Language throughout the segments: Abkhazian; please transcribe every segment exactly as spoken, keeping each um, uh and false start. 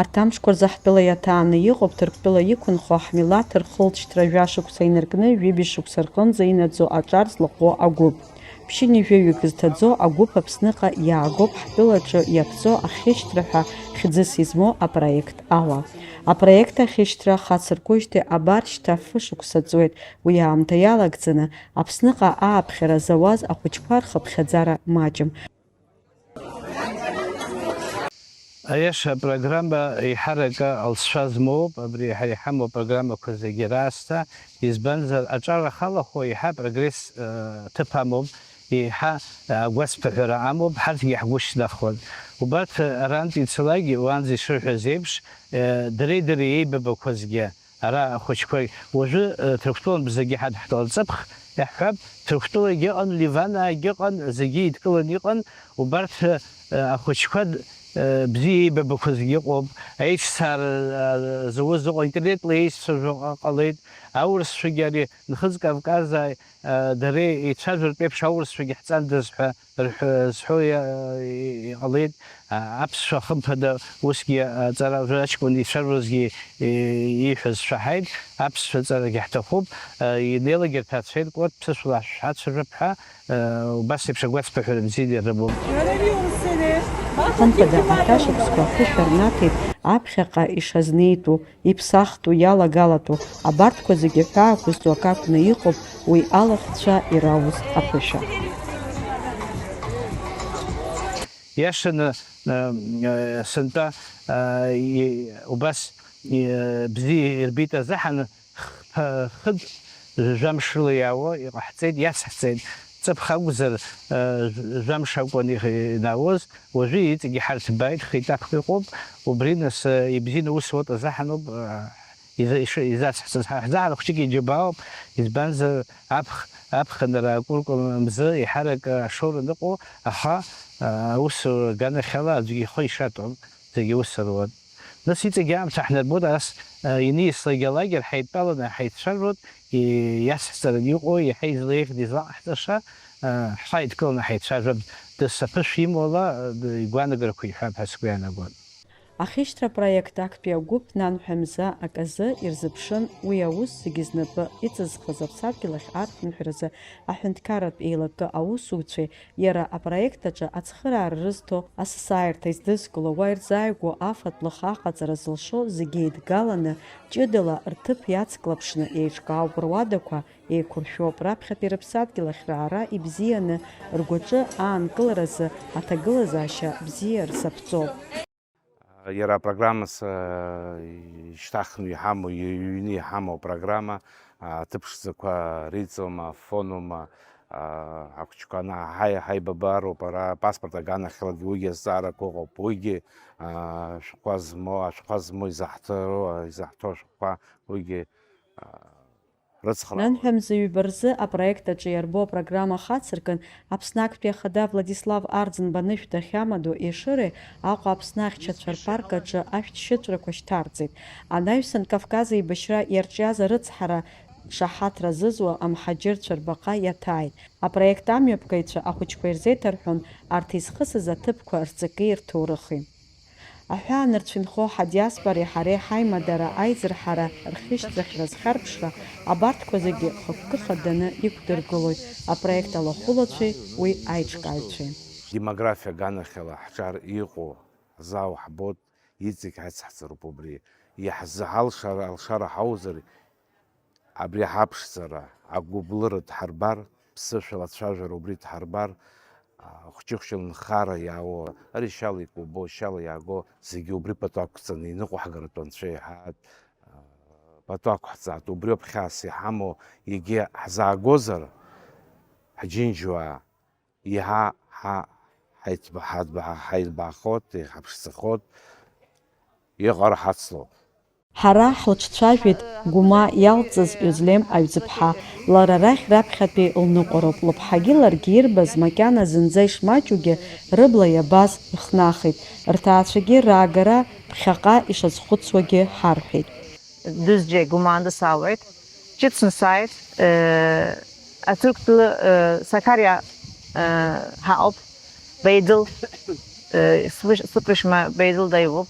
Арҭ амшқәа рзы ҳтәыла иаҭааны иҟоуп Ҭырқәтәыла иқәынхо ҳмилаҭ рхылҵшьҭра жәашықәса инаркны ҩажәи шықәса рҟынӡа инаӡо аҿар злаҟәуа агәыԥ. Ԥшьынҩажәаҩык зҭаӡо агәыԥ Аԥсныҟа иаагоуп ҳтәылаҿы иаԥҵо ахьышьҭра ҳәа хьӡыс измоу апроект ала. Апроект ахьышьҭра хацыркуижьҭеи абар шьҭа фышықәса ҵуеит, уи аамҭа иалагӡаны Аԥсныҟа ааԥхьара зауаз ахәыҷқәа рхыԥхьаӡара маҷым. Аиаша, апрограмма еиҳаракы алҵшәа змоуп, абри еиҳа иҳамоу апрограммақәа зегьы раасҭа, избанзар, аҿар ахалахо еиҳа апрогресс, э, ҭыԥ амоуп, еиҳа, э, агәацԥыҳәара амоуп, ҳарҭгьы ҳгәы шьҭнахуан. Убарҭ, э, арантә ицалакгьы, уаанӡа ишырҳәаз еиԥш, э, дареи дареи еибабақәазгьы, ара ахәыҷқәа, уажәы, э, Ҭырқәтәылантә зегьы ҳадҳкылан, ҵыԥх иаҳҳәап, Ҭырқәтәылагьы ыҟан, Ливанаагьы ыҟан, зегьы еидкыланы иҟан, убарҭ, э, ахәыҷқәа, э, бзиа еибабақәазгьы ыҟоуп, аиҿцаара, э, зауз ыҟоуп, интернетла еиццәажәо ҟа-, ҟалеит, аурысцәагьы ари Нхыҵ Кавказааи, э, дареи еицәажәартә еиԥш аурысцәагьы ҳҵандаз ҳәа рҳәо-, зҳәо иа-, иҟалеит. А, аԥсшәа, хымԥада, усгьы аҵара аҷкәын ицәажәозгьы, э, ииҳәаз шәаҳаит, аԥсшәа ҵарагьы ҳҭахуп, э, инеилагьы рҭаацәа иркуа ԥсышәала ҳшәацәажәап ҳәа, э, убас еиԥш агәацԥыҳәара бзианы ирымоуп. Хымԥада, арҭ ашықәсқәа аԥышәа рнаҭеит аԥхьаҟа ишазнеитәу, иԥсахтәу, иалагалатәу, абарҭқәа зегьы ҳәаақәызҵо акы акәны иҟоуп уи алахәцәа ирауз аԥышәа. Иашаны, э, э, сынтәа, э, и-, убас, и-, бзиа ирбеит азыҳәан, хԥа-, хыд жәамшла иаауа иҟаҳҵеит, иацҳҵеит. Ҵыԥх акәзар, э, жәамш акәын инаауаз, уажәы иҵегьы ҳарҭбааит, хеиҭах иҟоуп. Убри нас, э, ибзианы аус уоуп азыҳәаноуп, э, иза-, иш-, изацҳҵаз. Ҳа ҳзаҳар хәҷык иџьабаауп, избанзар, аԥх-, аԥхынра акәыркәа мзы еиҳарак ашоура аныҟоу, аха, э, аусура аганахьала аӡәгьы ихы ишаҭом, зегьы ус руан. Нас иҵегь аамҭа ҳнарбоит, ас, э, иниаслак алагер ҳаидтәаланы ҳаицәажәоит, и-, иацҳҵараны иҟоу, иаҳа излеиӷьны излаҟаҳҵаша, э, ҳхы ааидкыланы ҳаицәажәап, дас аԥышәа имоу ала, э, игәаанагарақәа иҳәап ҳәа сгәы иаанагоит. Ахьышьҭра апроект актәи агәыԥ нанҳәа мза аказы ирзыԥшын, уи аус зегьы знапы иҵызхыз аԥсадгьыл ахь архынҳәразы аҳәынҭқарратә еилакы аусуцәеи иара апроект аҿы ацхыраара рызҭо асасааирҭа издызкыло уа ирзааигәоу афатә-лых аҟаҵара зылшо зегьы еидгаланы, ҷыдала рҭыԥ иацклаԥшны еиҿкаауп руадақәа, еиқәыршәоуп, раԥхьатәи рыԥсадгьыл ахь раара ибзианы, ргәаҿы аанкыларазы аҭагылазаашьа бзиа рзаԥҵоуп. Иара апрограммас, э, ишьҭахны иҳамоу, иҩны иҳамоу апрограмма, а, аҭыԥ ԥшӡақәа реиҵома, фонома, а, ахәыҷқәа ана-, ҳаи-, ҳаибабароуп, ара апаспорт аганахьалагьы уигьы азҵаарақәа ыҟоуп, уигьы, а, ашәҟәқәа змоу, ашәҟәқәа змоу изаҳҭыроу, изаҳҭоу ашәҟәқәа, уигьы, а, рыцхраауеит. Нанҳәа мза ҩба рзы апроект аҿы иарбоу апрограмма хацыркын, Аԥсны актәи ахада Владислав Арӡынба анышә дахьамадоу Ешыреи Аҟәа Аԥсны ахьчацәа рпарк аҿы ашәҭшьыҵәрақәа шьҭарҵеит. Анаҩсан Кавказ еибашьра иарҿиаз арыцҳара шаҳаҭра зызуа амҳаџьырцәа рбаҟа иаҭааит. Апроект амҩаԥгаҩцәа ахәыҷқәа ирзеиҭарҳәон арҭ изхысыз аҭыԥқәа рҵаки рҭоурыхи. Аҳәаанырцә инхо ҳадиаспореи ҳареи ҳаимадара аизырҳара рхьышьҭрахьра зхьарԥшра абарҭқәа зегьы хықәкы хаданы иқәдыргылоит апроект алахәылацәеи уи аиҿкааҩцәеи. Демографиа аганахьала ҳҿар иҟоу ҳзаауҳбоит, иҵегь ҳацҳҵароуп убри. Иаҳзы-, ҳалшара, алшара ҳауазар, абри ҳаԥшӡара, агәыблыра дҳарбар, ԥсышәала ацәажәара убри дҳарбар, а, хәҷы-хәҷы нхара иаауа, ари шьала икәабо, шьала иааго, зегьы убри пату ақәҵаны иныҟәаҳгаратәы Анцәа иҳәаат, а, пату ақәҳҵаат, убриоуп хьаас иҳамоу, егьи ҳзаагозар, ҳџьынџьуаа, еиҳа ҳа-, ҳаиҭба-, ҳаҭба-, ҳаилбаахоит, иҳаԥшӡахоит, иҟара ҳацлоит. Ҳара ҳлыҿцәажәеит Гәыма иалҵыз Ҩызлем Аҩӡыԥҳа. Лара арахь раԥхьатәи лныҟәароуп. Лыԥҳагьы ларгьы ирбаз макьана зынӡа ишмаҷугьы рыбла иабаз рхнахит. Рҭаацәагьы раагара ԥхьаҟа ишазхәыцуагьы ҳарҳәеит. Дузџье Гәымаанӡа саауеит. Ҷыцны сааит. Э, Аҭырқәтәыла, э, Сақариа, э, ҳаҟоуп. Беидыл, э, сыԥ-, сыԥшәма Беидыл даиуоуп.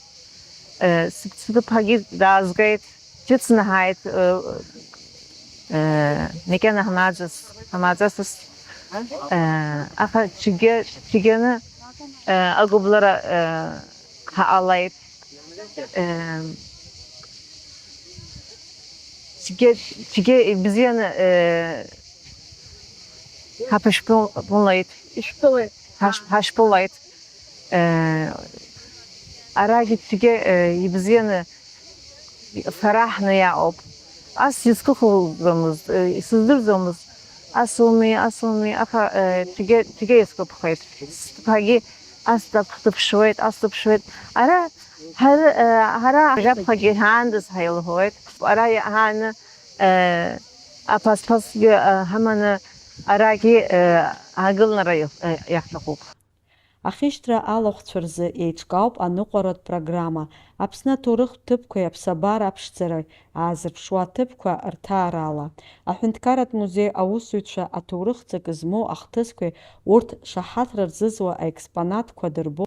Сыԥҳагьы даазгеит, ҿыцны ҳааит, макьана ҳмааӡаз, ҳмааӡацыз. Аха цәгьа, цәгьаны агәыблыра ҳаҟалеит. Цәгьа ибзианы ҳаԥышәпылеит. Ишәпылеит. Ҳашәпылеит. Арагьы цәгьа ибзианы фараҳны иаауп. Ас изкыхәлӡомызт, исыздырӡомызт, ас уми, ас уми, аха цәгьа, цәгьа исгәаԥхеит. Сԥагьы ас дыԥшуеит, ас дыԥшуеит. Ара ҳара, ҳара жәаԥхьагьы ҳаандаз ҳаилҳәоит. Ара иаҳаны аԥасԥасгьы ҳаманы арагьы ҳагылнара иаҳҭахуп. Ахьышьҭра алахәцәа рзы еиҿкаауп аныҟәаратә программа, Аԥсны аҭоурыхтә ҭыԥқәеи аԥсабара аԥшӡареи аазырԥшуа аҭыԥқәа рҭаарала. Аҳәынҭқарратә музеи аусзуҩцәа аҭоурых ҵакы змоу ахҭысқәеи урҭ шаҳаҭра рзызуа аекспонатқәа дырбо,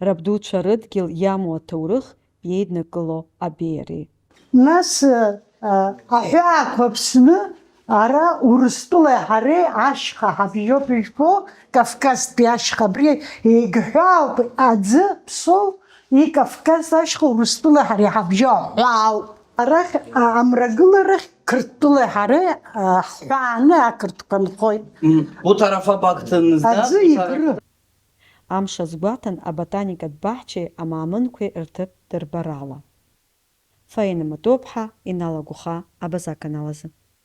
рабдуцәа рыдгьыл иамоу аҭоурых иеиднакыло абеиареи. Нас, а, аҳәаақәа Аԥсны, ара Урыстәылеи ҳареи ашьха ҳабжьоуп ижәбо, Кавказтәи ашьха, абри егьҳәаауп, аӡы Ԥсоу, и Кавказ ашьха Урыстәылеи ҳареи ҳабжьоуп, аҳәаауп. Арахь, а, амрагыларахь Қырҭтәылеи ҳареи, а, ҳҳәааны ақырҭқәа нхоит. М, Уҭарафа Бақҭын, да? Аӡы Уҭарафа. Ибры. Амш азгәаҭан аботаникатә баҳчеи амаамынқәеи рҭыԥ дырбарала. Фаина Матуаԥҳа, Инал Агәхаа, Абаза аканал азы.